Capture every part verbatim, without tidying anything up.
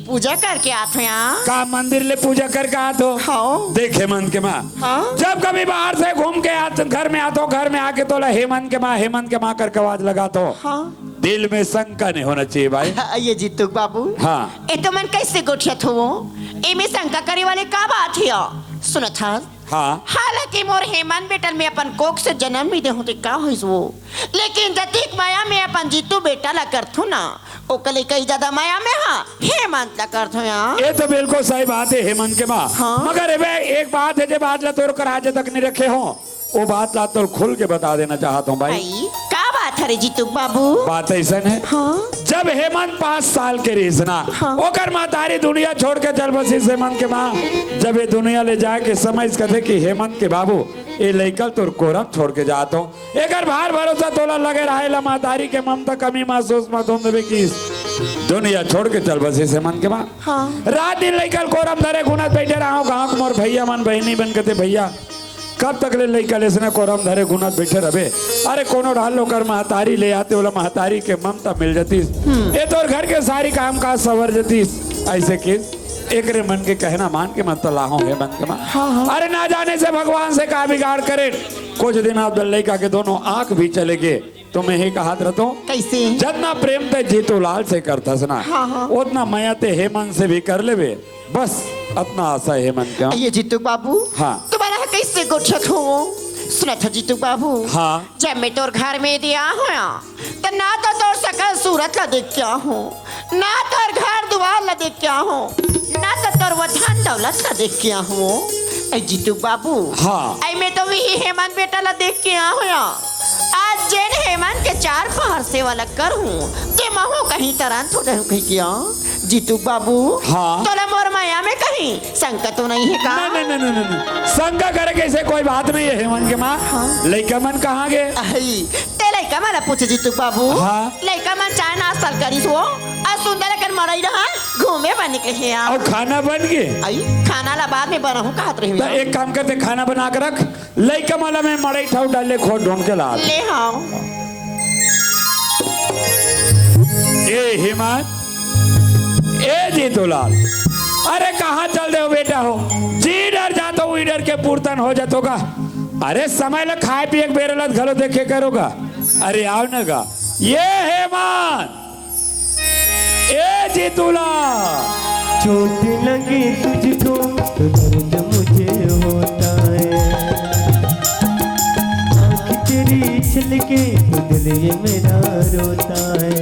पूजा करके आत हो यहाँ। का मंदिर ले पूजा करके आत हो? हाँ। देख हेमंत के माँ, हाँ? जब कभी बाहर से घूम के आत, घर में आत हो, घर में आके तोला हेमंत के माँ, हेमंत के माँ करके आवाज लगात हो। हाँ। दिल में शंका नहीं होना चाहिए भाई। ये जीतू बाबू। हाँ। ए तो मन कैसे गोठियत हो? एमे शंका करे वाले का बात है? सुनत हस? हाँ। हालांकि मोर हेमंत बेटा ल मैं अपन कोख से जन्म भी दे हूँ तो का होइस वो, लेकिन जतिक माया मैं अपन जीतू बेटा ला करथूं ना, ओकर ले कहीं ज्यादा माया मैं हा हेमंत ला करथूं यार। ये तो बिल्कुल सही बात है हेमंत के माँ। हाँ। मगर एबे एक बात है, जे बात ला तोर कर आज तक नहीं रखे हो, वो बात ला तोर खुल के बता देना चाहत हूँ भाई। भाई, का बात हरे जीतू बाबू? बात ऐसन है, हाँ। जब हेमंत पाँच साल के रहिस ना, हाँ। ओकर महतारी दुनिया छोड़ के चल बसिस हेमंत के माँ। जब ये दुनिया ले जाए के समय इस कथे कि हेमंत के बाबू, ये लइका ल तोर कोरम छोड़ के जात हो, एकर भार भरोसा तोला लगे रहे ला, महतारी के ममता कमी महसूस मत होन देबे किस। दुनिया छोड़ के चल बसिस हेमंत के माँ। हाँ। रात दिन लइका ल कोरम धरे गुनत बैठे रहो, गाँव के मोर भैया मन बहिनी बन कथे, भैया कब तक ले लइका ल अइसने कोरम धरे गुनत बैठे रहबे? अरे कोनो ढाल ओकर महतारी ले आते, ओला महतारी के ममता मिल जतिस। हम्म। ये तोर घर के सारी काम काज सवर जतिस। ऐसे के एकरे मन के कहना मान के मत लाहो हेमंत के माँ। हाँ, हाँ। अरे ना जाने से भगवान से का बिगाड़ करे, कुछ दिन आप लइका के दोनों आँख भी चले गे। तो मैं ही कहत रहता हूँ, कैसे? जतना प्रेम ते जीतू लाल से करथस ना, हाँ, हाँ। उतना मया ते हेमंत से भी कर लेबे। बस अतना आशा है हेमंत के। ये जीतू बाबू, हाँ। तुम्हारा कैसे गोठियत हो? सुनत हो जीतू बाबू, हाँ। जब मैं तोर घर में दिया हो, त ना तो तोर सकल सूरत ला देख के आहूँ, ना तोर घर दुआर ला देख के आहूँ, ना तो तोर वो धन दौलत ला देख के आहूँ। ए जीतू बाबू, हाँ। ए मैं तो वही हेमंत बेटा ला देख के आहूँ। आज जेन हेमंत के चार पहर सेवा ला करहूँ, ते महूँ कहीं तरन थोड़े कहीं किया। जीतू बाबू, हाँ। तोला मोर माया में कहीं शंका तो नहीं है का? नहीं, नहीं, नहीं, नहीं, नहीं। शंका करे कैसे कोई बात नहीं है हेमंत के माँ। हाँ। लइका मन कहाँ गे? अहई, ते लइका मन पूछे जीतू बाबू। हाँ। लइका मन चाय नाश्ता करिस हो, अउ सुंदर अकन मड़ई रहन घूमे बर निकले हे। अउ खाना बन गे? अई, खाना ला बाद में बनाहूँ कहत रही तो हूँ। एक काम करते, खाना बना के रख, लइका मन ला मैं मड़ई ठाऊ डाले खोद ढूंढ के ला। ले हाँ। ए हेमंत, ए जीतूलाल, अरे कहाँ चल दे हो बेटा हो? जी डर जात हो, ई डर के पुरतन हो जात होगा। अरे समय ल खाए पिए के बेरा ल घलो देखे करोगा। अरे आओ न गा। ये हेमंत, ए जीतूलाल। चोट लगे तुझको तो दर्द मुझे होता है, आँख तेरी छलके तो दिल ये मेरा रोता है।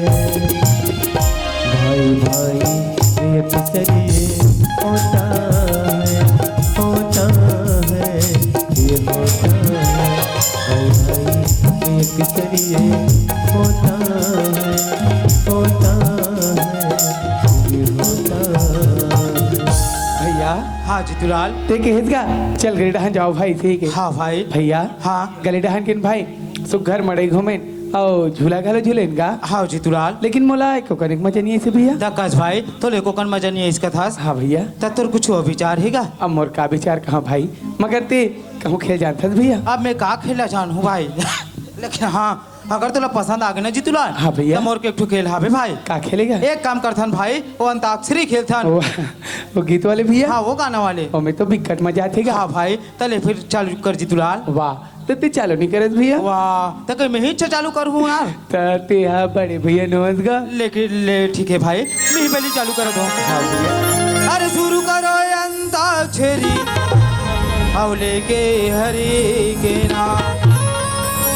भाई भाई में अक्सर ये होता है, होता है, ये होता है। भाई भाई में अक्सर ये होता है, होता है, ये होता है। भैया, हाँ जीतूलाल। ते कहेस का चल गली डहन जाओ भाई, ठीक है। हाँ भाई। भैया, हाँ। गली डहन किन भाई, सुघर मड़ई घूमेन अउ झूला घलो झूलेन गा। हाँ जीतूलाल। लेकिन मोला एको कनिक मजा नहीं आइसे भैया। त कस भाई, तोला एको कन मजा नहीं आइस कथस। हाँ भैया। त तोर कुछ और विचार हे गा? अब मोर का विचार कहाँ भाई, मगर ते कहूँ खेल जानथस भैया? अब मैं का खेला जानहूँ भाई। लेकिन हाँ, अगर तोला पसंद आ गे ना जीतूलाल, हाँ भैया। त मोर के एक ठो खेल हावे भाई। का खेले गा? एक काम करथन भाई, वो अंताक्षरी खेलथन। वो, वो गीत वाले भैया? हाँ, वो गाना वाले। ओमे तो बिकट मजा आथे गा। हाँ भाई, त ले फिर चालू कर जीतूलाल। वाह, त ते चालू नहीं करस भैया? वाह, त कहीं मैं ही च-, चालू करहूँ यार। त ते हा बड़े भैया नोहस गा। लेकिन ले ठीक है भाई, मैं ही पहले चालू करत हूँ। हाँ भैया। अरे शुरू करो अंताक्षरी, अब लेके हरि के नाम।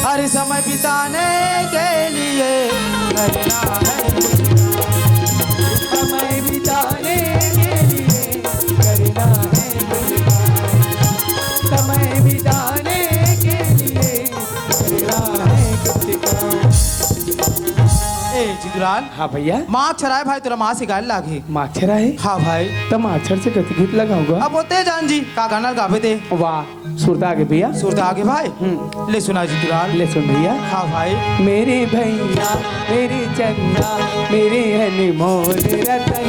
अरे समय बिताने के लिए करना है कुछ काम। समय बिताने के लिए करना है कुछ काम। समय बिताने के लिए करना है कुछ काम। ए जीतूलाल। हाँ भैया। माछर आय भाई, तोला माछ सिखाए लागही। माछर आय? हाँ भाई। त माछर से कति गीत लगाहूँ गा? अब वो ते जान जी, का गाना गाबे ते। वाह, सुरता आगे भैया। सुरता आगे भाई। हम्म। ले सुना जीतूलाल। ले सुन भैया। हाँ भाई। मेरे भैया, मेरे चंदा, मेरे अनमोल रतन,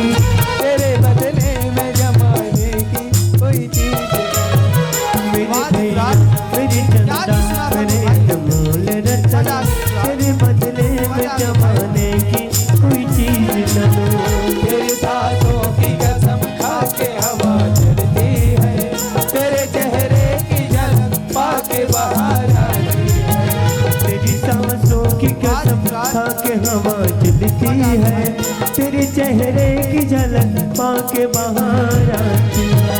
तेरे बदले में जमाने की कोई चीज नहीं। मेरे वाह भैया, जीतूलाल। मेरे क्या चंदा, जी सुना था मेरे भाई? अनमोल रतन, मजा आ गया जीतूलाल। तेरे बदले में मजा आ गया। जमाने की कोई चीज नहीं। तेरे साथ बांचती है, तेरे चेहरे की झलक पाके बाहर आती है।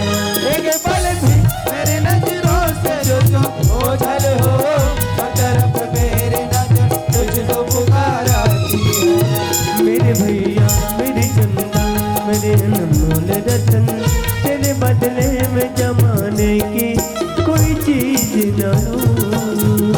एक पल भी मेरी नजरों से जो तुम ओझल हो, हर तरफ मेरी नजर तुझको पुकारा है। मेरे भैया, मेरे चंदा, मेरे अनमोल रतन, तेरे बदले में जमाने की कोई चीज ना लूं।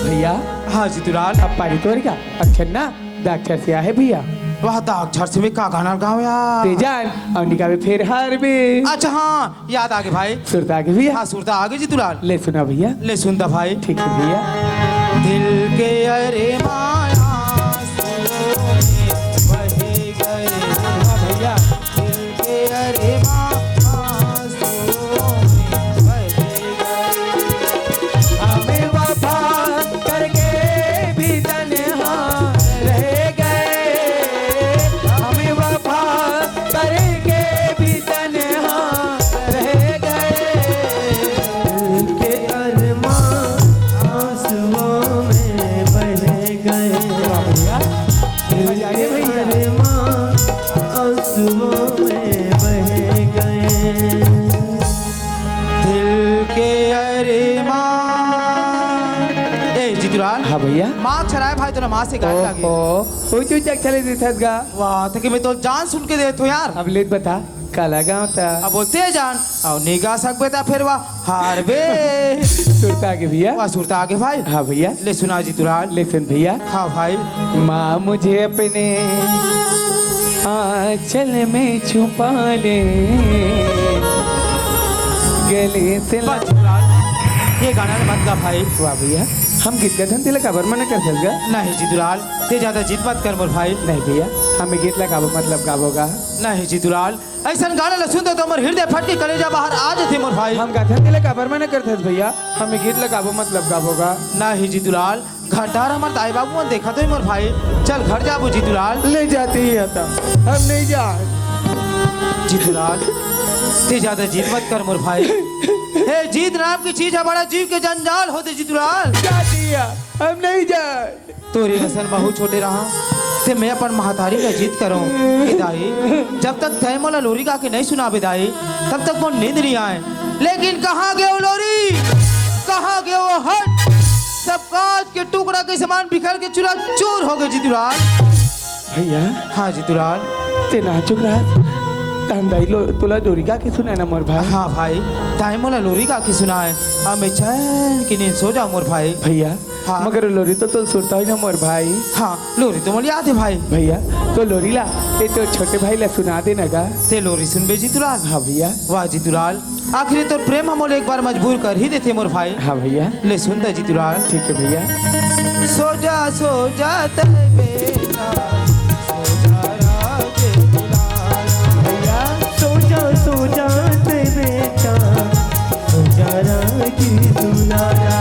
भैया। हाँ जीतूलाल। अब पारी तोर का अक्षर ना दाक्षर से आहे भैया। वाह, दाक्षर से में का गाना गाओ यार। ते जान, अउ निकावे फेर हार बे। अच्छा हाँ, याद आगे भाई। सुरता आगे भैया। हाँ, सुरता आगे जीतूलाल। ले सुना भैया। ले सुनता भाई। ठीक है भैया। दिल के अरे माया आंसुओं में बह गए। वाह भैया। दिल के अरे माया आंसुओं में बह गए। हमें वफा करके भी तन्हा रह गए, हमें वफा करके भी तन्हा रह गए। दिल के अरमां आंसुओं में बह गए। वाह भैया। दिल के अरमां आंसुओं में बह गए। दिल के अरमां। ए जीतूलाल। हाँ भैया। माँ छराए भाई, तोला माँ से गाने लागे। ओहो, ओ तू चक चले देथस गा। वाह, तके मैं तो जान सुन के देत हो यार। अब लेत बता, काला गाँव ता। अब बोलते जान, अउ नहीं गा सकबे ता फेर वाह हार बे। सुरता आगे भैया। वाह, सुरता आगे भाई। हाँ भैया। ले सुना जीतूलाल। ले सुन भैया। हाँ भाई। माँ मुझे अपने आंचल में छुपा ले, गले से वाह जीतूलाल, ये गाना मत गा भाई। वाह भैया, हम गीत गाथन तेला काबर मना करथस गा? नहीं जीतूलाल, ते ज्यादा जिद मत कर मोर भाई। नहीं भैया, हमें गीत ला काबर मतलब गाबो गा? नहीं जीतूलाल, अइसन गाना ल सुनते तो मोर हृदय फट के कलेजा बाहर आ जाथे मोर भाई। हम गाथन तेला काबर मना करथस भैया? हमें गीत ल गाबो मतलब गाबो गा। नहीं जीतूलाल, घर डार हमर दाई बाबू मन देखत होही मोर भाई। चल घर जाबो जीतूलाल। ले जाती ही हता, हम नहीं जा। जीतूलाल, ते ज्यादा जिद मत कर मोर भाई। हे, जिद नाम की चीज ह बड़ा जीव के जंजाल होथे जीतूलाल। जाती है, हम नहीं जा। तोरे असन बहुत छोटे रहा, ते मैं अपन महतारी का जिद करों कि दाई, जब तक तय मोला लोरी गा के नहीं सुनाबे दाई, तब तक मोर नींद नहीं आए। लेकिन कहाँ गयो लोरी, कहाँ गयो हट? सब कांच के टुकड़ा के समान बिखर के चूरा चूर हो गए जीतूलाल। भैया। हाँ जीतूलाल। ते नाचुक रहा, तहन दाई लो-, तोला लोरी गा के सुनाए ना मोर भाई। हाँ भाई, दाई मोला लोरी गा के सुनाए, अब मैं चैन की नींद सो जाऊँ मोर भाई। भैया, हाँ। मगर लोरी तो तोल सुरता होही ना मोर भाई। हाँ, लोरी तो मोला याद है भाई। भैया, तो लोरी ला, ये तो छोटे भाई ला सुना दे ना गा। ते लोरी सुनबे जीतूलाल? हाँ भैया। वाह जीतूलाल, आखिर तोर प्रेम ह मोला एक बार मजबूर कर ही देथे मोर भाई। हाँ भैया। ले सुन त जीतूलाल। ठीक है भैया। सो जा, सो जा तय बेटा, सो जा राज दुलारा। भैया। सो जा, सो जा तय बेटा, सो जा राज दुलारा।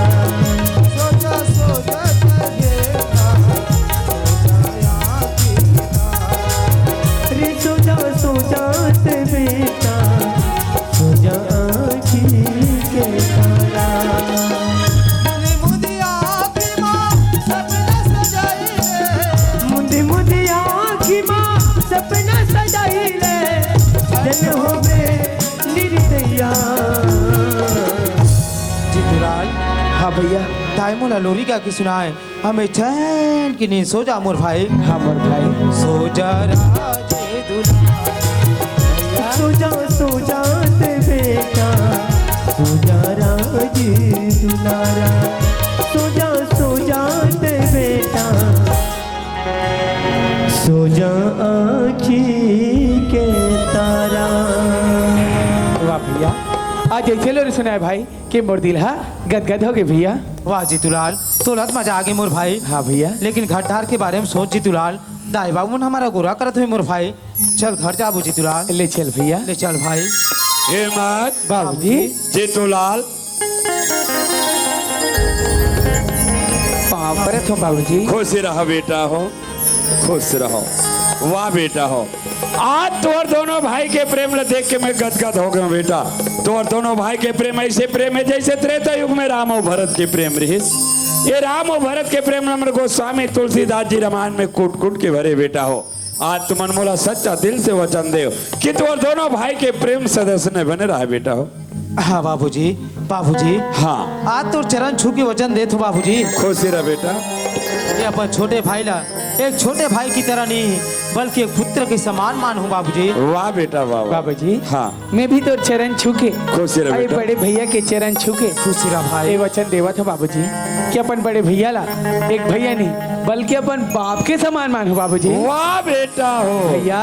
सो जा, सो जा तय बेटा, सो जा आँखी के तारा। रे सो जा, सो जा तय बेटा, सो जा आँखी के तारा। मुंदी मुंदी आँखी माँ सपना सजाई ले। मुंदी मुंदी आँखी माँ सपना सजाई ले। जन होबे निर्दया। जीतूलाल। हाँ भैया। दाई मोला लोरी गा के सुनाए, हमें चैन की नींद सो जा मोर भाई। हाँ मोर भाई। सो जा राज दुलारा। सो जा, सो जा तय बेटा, सो जा राज दुलारा। सो जा, सो जा तय बेटा, सो जा आँखी के तारा। वाह भैया, आज ऐसे लोरी सुनाए भाई कि मोर दिल हा गदगद हो गए भैया। वाह जीतूलाल, तोला त मजा आ गए मोर भाई। हाँ भैया। लेकिन घर डार के बारे में सोच जीतूलाल, दाई बाबू मन हमर अगोरा करत होही मोर भाई। चल घर जाबो जीतूलाल। ले चल भैया। ले चल भाई। हे मात बाबूजी। जीतूलाल। पाँव परत हों बाबूजी। खुश रह बेटा हो, खुश रहो। वाह बेटा हो, आज तोर दोनों भाई के प्रेम ल देख के मैं गदगद हो गया बेटा। तोर दोनों भाई के प्रेम ऐसे प्रेम है जैसे त्रेता युग में राम और भरत के प्रेम रहिस। ये राम अउ भरत के प्रेम ल हमर गोस्वामी तुलसीदास जी रामायण में कूट कूट के भरे बेटा हो। आज तुमन मोला सच्चा दिल से वचन देव कि तोर दोनों भाई के प्रेम सदा सनेह बने रहे बेटा हो। हाँ बाबूजी, बाबूजी। हाँ। आज तोर चरण छू के वचन देत हो बाबूजी। खुशी रह बेटा। ये अपन छोटे भाई ला एक छोटे भाई की तरह नहीं, बल्कि एक पुत्र के समान मान हूँ बाबूजी। वाह बेटा, वाह, वाह। बाबूजी। हाँ। मैं भी तोर चरण छू के, खुशी रह अरे बेटा। बड़े भैया के चरण छू के खुशी रह भाई। ये वचन देवत हो बाबूजी कि अपन बड़े भैया ला एक भैया नहीं, बल्कि अपन बाप के समान मान हूँ बाबूजी। वाह बेटा हो। भैया।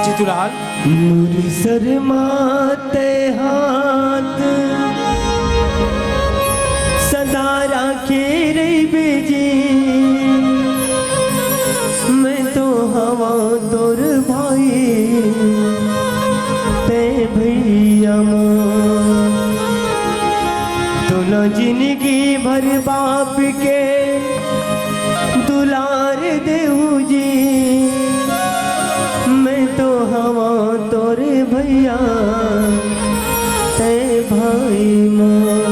जीतूलाल। मुरसर माते हाथ सदा राखे रहिबे जी। मैं तो हवा तोर भाई, ते भैया मोर। तोला जिंदगी भर बाप के दुलार देहू जी। मैं तो हवा तोर भैया, ते भाई मोर।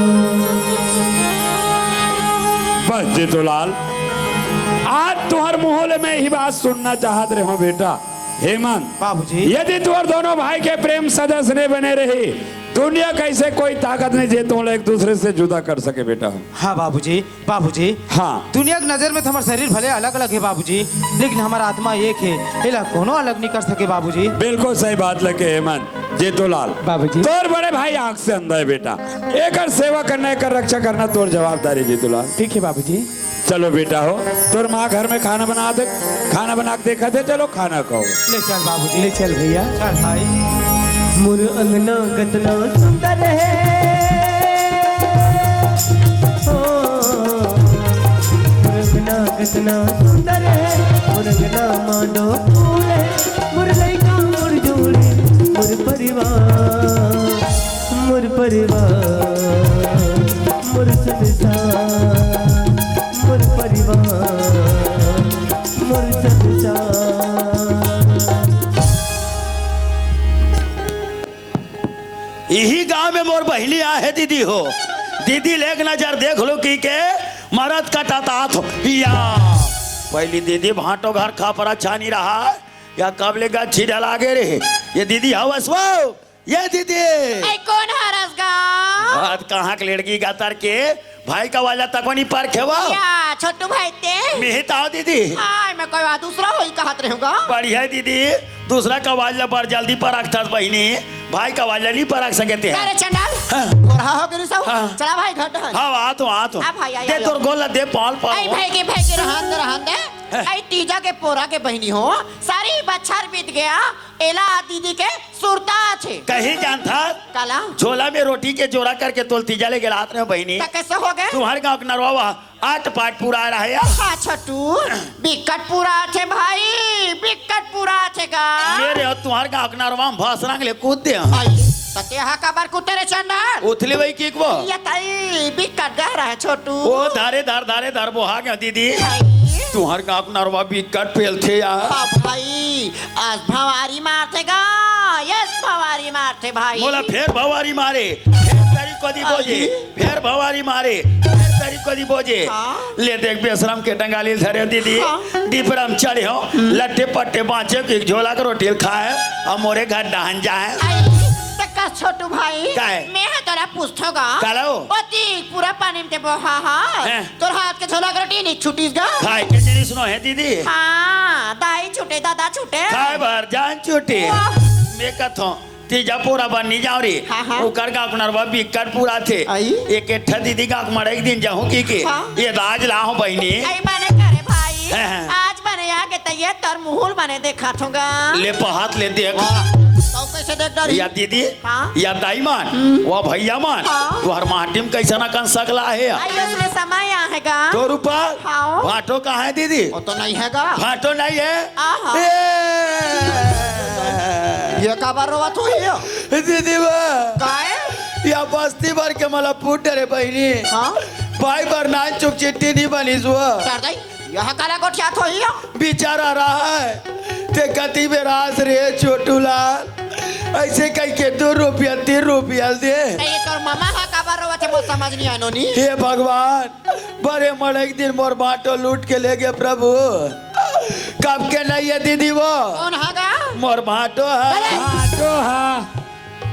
बस जीतूलाल, आज तुहर मुंह ले मैं यही बात सुनना चाहत रहे हूँ बेटा। हेमंत, बाबूजी। यदि तुहर दोनों भाई के प्रेम सदा सनेह बने रही, दुनिया कइसे कोई ताकत नहीं जे तुमला एक दूसरे से जुदा कर सके बेटा। हाँ बाबूजी, बाबूजी। हाँ। दुनिया के नजर में तो हमर शरीर भले अलग अलग है बाबूजी, लेकिन हमर आत्मा एक है, एला कोनो अलग नहीं कर सके बाबूजी। बिल्कुल सही बात लगे हेमंत। जीतूलाल। बाबूजी। तोर बड़े भाई आंख से अंधा है बेटा, एकर सेवा करना, एकर रक्षा करना तोर जवाबदारी जीतूलाल। ठीक है बाबूजी। चलो बेटा हो, तोर माँ घर में खाना बना दे, खाना बना के देखा दे, चलो खाना खाओ। ले चल बाबूजी। ले चल भैया। चल भाई। मोर अंगना कतना सुंदर है, ओ, मोर अंगना कतना सुंदर है, मोर अंगना मांडो फूल है, मोर लइका मोर जोड़ी, मोर परिवार, मोर परिवार, मोर संसार, मोर परिवार, मोर संसार। इही गांव में मोर बहिनी आहे दीदी हो। दीदी ले एक नजर देख लो कि के मरद कटातात हो। या पहली दीदी भांटो घर खपरा छानी रहा, या कब ले गच्छी डला गे रे? ये दीदी हवस वो, ये दीदी। ए, कोन हरस गा? आज कहाँ के लड़की गा तर के भाई का वाला तको नहीं परखे वो। या, छोटू भाई ते? मिही ताव दीदी। हाय, मैं कोई बात दूसरा होई कहत रहूंगा। बढ़िया दीदी, दूसरा का वाला बड़ जल्दी परखथस बहिनी, भाई का वाला नहीं परख सके ते। अरे चंडाल, हाँ। थोड़ा हो गिरी सब। हाँ। चला भाई घर डहन। हाँ, आ तो, आ तो। आ भाई, आ, दे आ, तोर आ। गोला दे पाल पाल। आई भाई के, भाई के रहन दे, रहन दे। हाँ। आई तीजा के पोरा के बहिनी हो, सारी बच्छर बीत गया, एला दीदी के सुरता आथे। कहीं जानथा? काला? झोला में रोटी के जोड़ा करके तोल तीजा ले गेला हाथ में बहिनी। त कैसे हो गए? तुम्हारे गांव के नरवा आट पाट पूरा रहे या? हाँ छोटू, बिकट पूरा आथे भाई, बिकट पूरा आथे गा। मेरे और तुम्हारे गांव के नरवा में भसरंग ले कूद दे। आई, त तेहा काबर कुतरे चंडाल? उथले वही किक वो। ये तई बिकट गहरा है छोटू। ओ धारे धार, धारे धार बोहा गया दीदी। आई। तुम्हारे गांव के नरवा बिकट पेलथे या। बाप भाई, आज भवारी मारथे गा, यस भवारी मारथे भाई। मोला फेर भवारी मारे, फेर तरी कदी बोजे, आई। फेर भवारी मारे, फेर तरी कदी बोजे। हाँ। ले देख बेसरम के टंगाली धरे दीदी, हाँ। डिपरम चढ़े हो, लट्टे पट्टे बांचे के झोला के रोटी खाए, और मोरे घर डहन जाए। आई, त का छोटू भाई, का है? मैं हा तोला पूछथो गा। काला हो? ओती पूरा पानी में ते बोहा हा। हैं? तोर हाथ के झोला के रोटी नहीं छूटिस गा? खाए के जिनिस नो है दीदी। हाँ, दाई छूटे, दादा छूटे। खाए भर जान छूटे। वाह। मैं कथो, तीजा पूरा बन नहीं जाओ रे। हाँ, हाँ। ओकर गाँव के नरवा बिकट पूरा थे। आई? एक एठा दीदी गाँव के मड़े एक दिन जाहूँ की के। हाँ। ये दाज ला हो बहिनी। आई बने करे भाई। हाँ, हाँ। आज बने आगे त ये तर मुहुल बने देखा थूंगा। ले पहात ले देख। वाह, तो कैसे देख डरी? या दीदी, हाँ? या दाई मान, हम्म। वो भैया मान, हाँ। तुहर माटी में कैसन अकन सकला हे? आई, उसमें समय आएगा। तो रूपा, हाँ। भाटो कहाँ है दीदी? वो तो नहीं है गा। भाटो नहीं है? आहा। ए! ये काबर रोवत हुई हो? दीदी बा। काहे? या बस्ती भर के मला फूट डरे बहिनी। हाँ? भाई बर नान चुक चिट्ठी नहीं बनिस वो। सरदाई, यह काला गोठियात होही हो? बेचारा रहा है, ते गति में रास रे छोटू लाल। अइसे कहिके दू रुपया, तीन रुपया दे। त ये तोर ममा ह काबर रोवत हे, मोर समझ नइ आय नोनी। हे भगवान, बड़े मड़ई के दिन मोर भांटो लूट के ले गे प्रभु। कब के नइ हे दीदी वो? कोन ह गा? मोर भांटो ह। अरे! भांटो ह।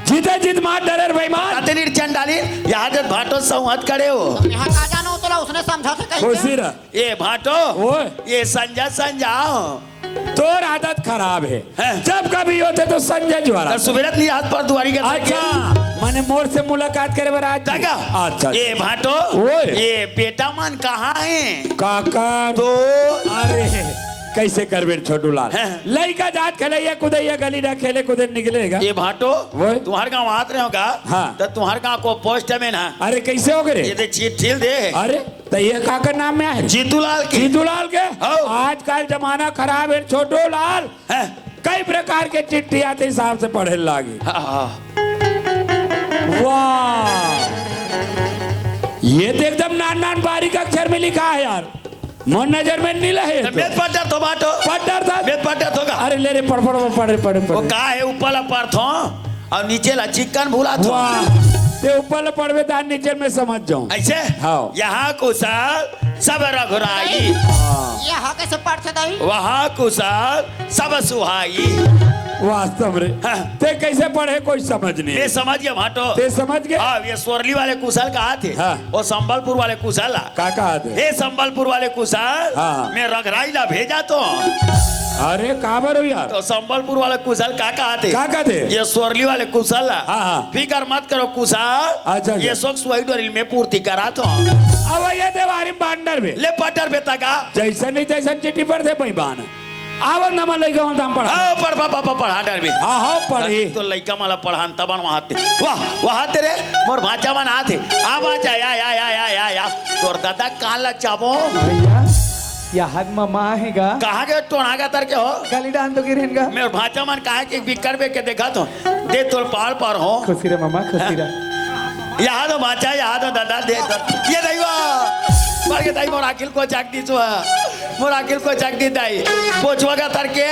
जीते जीत मार डरे रे बेईमान। कते नीर चंडाली, यहाँ दे भांटो संवत करे हो। त मैं ह का जानों, तोला उसने समझाथे कहिके। खुशी रह। ए भांटो, ओए। ए संझा संझा हो। तोर आदत खराब हे। हैं? जब कभी होथे त संझा जुआरा। त सुबेरत नइ आत पर दुआरी के अच्छा, माने मोर से मुलाकात करे बर आज? तका। अच्छा। ए भांटो, ओए। ए बेटा मन कहाँ हे? काकर। तो? अरे, कइसे करबे छोटू लाल? हैं? लइका जात खेलइया कुदइया गली डहर खेले कुदे निकले गा। ए भांटो, ओए। तुम्हर गाँव आत रहेंव गा? हाँ। त तुम्हर गाँव को पोस्टमैन ह। अरे, कइसे हो गे रे? ये दे चिट्ठी ल दे। अरे, त ये काकर नाम में आय हे? जीतू लाल के। जीतू लाल के? हौ। आजकल जमाना खराब हे छोटू लाल। हैं? कई प्रकार के चिट्ठी आथे, हिसाब से पढ़े लागी। हाँ, हाँ। वाह, ये तो एकदम नान नान बारीक अक्षर में लिखा हे यार, मोर नजर में नइ लगे त तो। मैं पढ़ डरथों भांटो। पढ़ डरथस? मैं पढ़ डरथों गा। अरे ले रे, पढ़, पढ़, पढ़, पढ़, पढ़। वो का हे, ऊपर ला पढ़थों अउ नीचे ला चिक्कन भुलाथों। वाह, ते ऊपर ला पढ़बे त नीचे में समझ जाहूँ। अइसे? हाँ। यहाँ कुशल सब रघुराई। हाँ। यहाँ कइसे पढ़थे दाई? वहाँ कुशल सब सुहाई। वास्तव रे। हाँ। ते कइसे पढ़े, कोई समझ नइ। मैं समझ गे भांटो। ते समझ गे? हाँ, ये सोरली वाले कुशल कहाथे। हाँ। वो संबलपुर वाले कुशल ला। का कहाथे? हे संबलपुर वाले कुशल, हाँ। मैं रघुराई ला भेजथों। अरे, काबर हो यार? त संबलपुर वाले कुशल का कहाथे? का कहाथे? ये सोरली वाले कुशल ला। हाँ, हाँ। फिकर मत करो कुशल। अच्छा, अच्छा। ये सोक सुहाई डोरी ल मैं पूर्ति कराथों। अब ये देवारी बांडर बे। ले पढ़ डरबे तका। जइसन नइ तइसन चिट्ठी पढ़थे बेईमान। आवन नमा लइका मन दाम पढ़ा। हाँ, पढ़, पढ़, पढ़, पढ़, पढ़ा डरबे। हाँ, हाँ, पढ़ी। त लइका मन ला पढ़ान तबन वहाँ ते। वाह, वहाँ ते रे, मोर भांचा मन आथे। आ भांचा, या, या। तोर दादा कान ला चाबो। भैया, यहाँ ममा हे गा। कहाँ गे टोना गा तर के हो? गली डहर तो गिरेन गा। मैं भांचा मन कहाँ के बिक्कर बे के देखथों। दे तोर पार पार हो। खुशी रह ममा, खुशी रह। यहाँ तो भांचा, यहाँ तो दादा, दे, दे। ये दाई वो। पड़ गे दाई, मोर आँखी ल कोचाक दिस वो। मोर आँखी ल कोचाक दिस दाई। पोछवा गा तर के।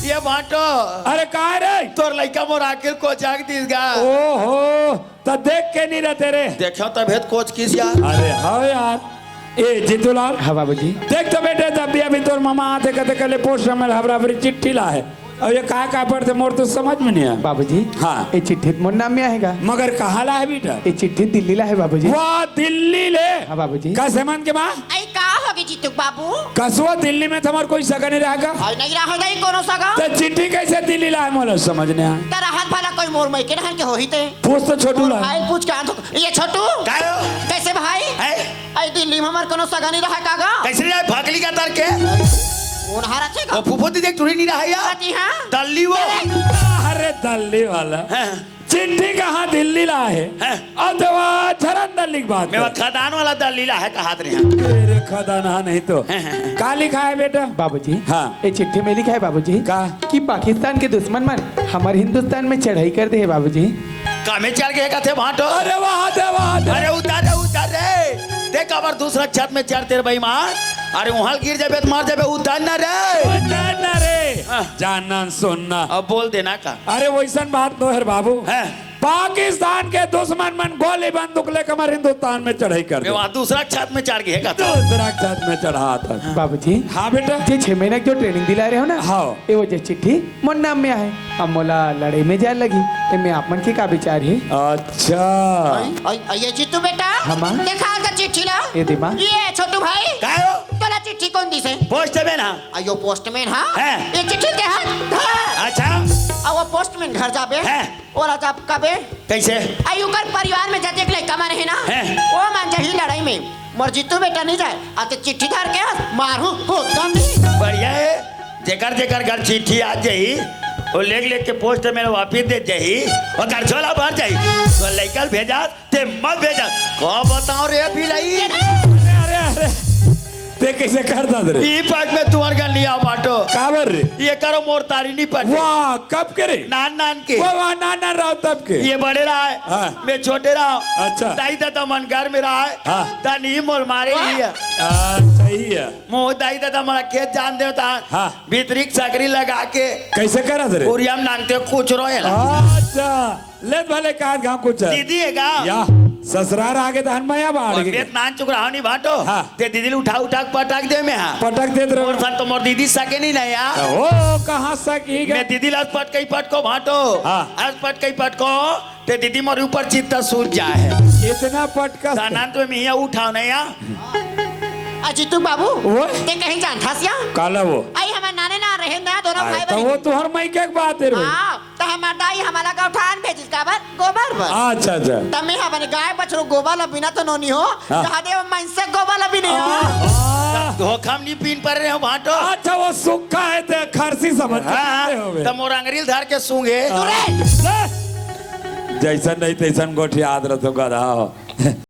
ये भांटो। अरे का रे? तोर लइका मोर आँखी ल कोचाक दिस गा। ओहो, त देख के नइ रहते रे। देखेंव तभे त कोचकिस यार। अरे हाँ यार। ए जीतूलाल। हाँ बाबूजी। देख तो बेटे, जब भी अभी तोर ममा आथे कथे कले पोस्ट में हबरा हबरी चिट्ठी ला हे। अउ ये का का पढ़थे मोर तो समझ में नइ आय। बाबूजी। हाँ। ये चिट्ठी त मोर नाम में आय गा। मगर कहाँ ला हे बेटा? ये चिट्ठी दिल्ली ला हे बाबूजी। वाह, दिल्ली ले। हाँ बाबूजी। कस हे मन के माँ? अई का होगे जीतू बाबू? कस वो दिल्ली में तुम्हर कोई सगा नइ रहे गा? अई नइ रहे गा ही कोनो सगा। त चिट्ठी कइसे दिल्ली ला हे मोला समझ नइ आय। त रहत भला कोई मोर मइके डहर के होही ते। पूछ तो छोटू ला। भाई पूछ के आन तो। ये छोटू। का हो? कइसे भाई? हैं? अई दिल्ली में हमर कोनो सगा नइ रहे का गा? कइसे नइ रहे, भकली का तर के? कोन हा रथे का? वो फुफुती देख टुरी नइ रहे या? कती हाँ? दल्ली वो। अरे दल्ली वाला। हैं? चिट्ठी कहाँ दिल्ली ला हे? हैं? अउ देवा झरन दल्ली के बात मैं हे। वो खदान वाला दल्ली ला हे कहात रहे हैं। तेरे खदान हा नहीं तो। हैं, हैं, हैं। का लिखा हे बेटा? बाबूजी। हाँ। ये चिट्ठी में लिखा हे बाबूजी। का? कि पाकिस्तान के दुश्मन मन हमर हिंदुस्तान में चढ़ाई कर दे हे बाबूजी। का में चढ़ गे कथे भांटो? अरे वाह दे, वाह दे। अरे उतर रे, उतर रे। देख काबर दूसरा छत में चढ़ते रे बेईमान। अरे उहाँ गिर जाबे त मर जाबे, उतर ना रे। उतर ना रे। हाँ। जानन सुनना। अब बोल देना का। अरे वइसन बात नोहे रे बाबू। हैं। पाकिस्तान के दुश्मन मन गोली बंदूक लेके हमर हिंदुस्तान में चढ़ाई कर दे। वहाँ दूसरा छत में चढ़ गे हे का? दूसरा छत में चढ़ात हे। बाबूजी। हाँ बेटा। जे छह महीना के जो training दिलाय रहे हो ना, हाँ। ए वो जे चिट्ठी मोर नाम में आहे। अब मोला लड़ाई में जाय लगही, एमे आप मन के का विचार हे? अच्छा। अई, अई, अई, ये जीतू बेटा, हाँ माँ। देखा त चिट्ठी ला। ये दे माँ। ये छोटू भाई, का हो? तोला चिट्ठी कोन दिस हे? Postman हा। अई यो postman हा? हैं। ये चिट्ठी के हाथ धर। अच्छा। अब वो postman घर जाबे। हैं। ओला जब कबे कइसे? अई ओकर परिवार में जतेक लइका मन हे ना, हैं? ओ मन जाही लड़ाई में। मोर जीतू बेटा नइ जाय, अते चिट्ठी धर के मारहूँ, होता नहीं। बढ़िया हे, जेकर जेकर घर चिट्ठी आ जाही, वो लेख लेख के postman वापिस दे जाही, ओकर झोला भर जाही। त लइका ल भेजा, ते मत भेजा। का बताओं रे भिलाई? अरे, अरे, अरे। ते कइसे करथस रे? ई पग में तुँहर घर नइ आव भांटो। काबर रे? ये करो मोर तारी नइ पटे। वाह, कब के रे? नान नान के। वाह, वाह, नान नान रहो तब के। ये बड़े रहय। हाँ। मैं छोटे रहंव। अच्छा। दाई ददा मन घर में रहय। हाँ। त नइ मोर मारे ही हे। अच्छा। ये। मोर दाई ददा मोला खेत जान देवता। हाँ। भीतरी सकरी लगा के। कइसे करत रे? उरिया म नांगते कुचरो एला। अच्छा। ले भले काट घाव कुचर। दीदी हे गा? या। ससुरार आगे त हन मया बाढ़ अउ के। बेत नान चुक रहा नहीं भांटो। हाँ। ते दीदी ल उठा उठा के पटक दे में हा। पटक देत रहो। मोर सन तो मोर दीदी सके नहीं ना या। ओ, कहाँ सकी गा? मैं दीदी ल अस पटकई पटको भांटो। हाँ। अस पटकई पटको। ते दीदी मोर ऊपर चित्ता सूझ जाए हे। इतना पटका। दानंत में मिया उठाव नहीं या। आ जीतू बाबू, वो? ते कहीं जानथस या? काला वो? आई हमर नाने ना रहे ना दोनों अरे, भाई तो बहन। वो तुहर मइके के बात हे रे। हाँ, त हमर दाई हमला गौठान भेजिस काबर? गोबर बर। अच्छा, अच्छा। त मैं हा बने गाय बछरू गोबर ल बिना तो नोनी हो, हाँ। जहाँ दे वो मनसे गोबर ल बिने हो। हाँ। धोखा म नहीं पीन पर रहे हो भांटो। अच्छा, वो सुक्खा हे ते खरसी समझ हाँ, हाँ। ते होवे। त मोर अंगरी ल धर के सूंघे। हाँ। तुरंत। जइसन नहीं तइसन गोठियात रहिथो गधा हो।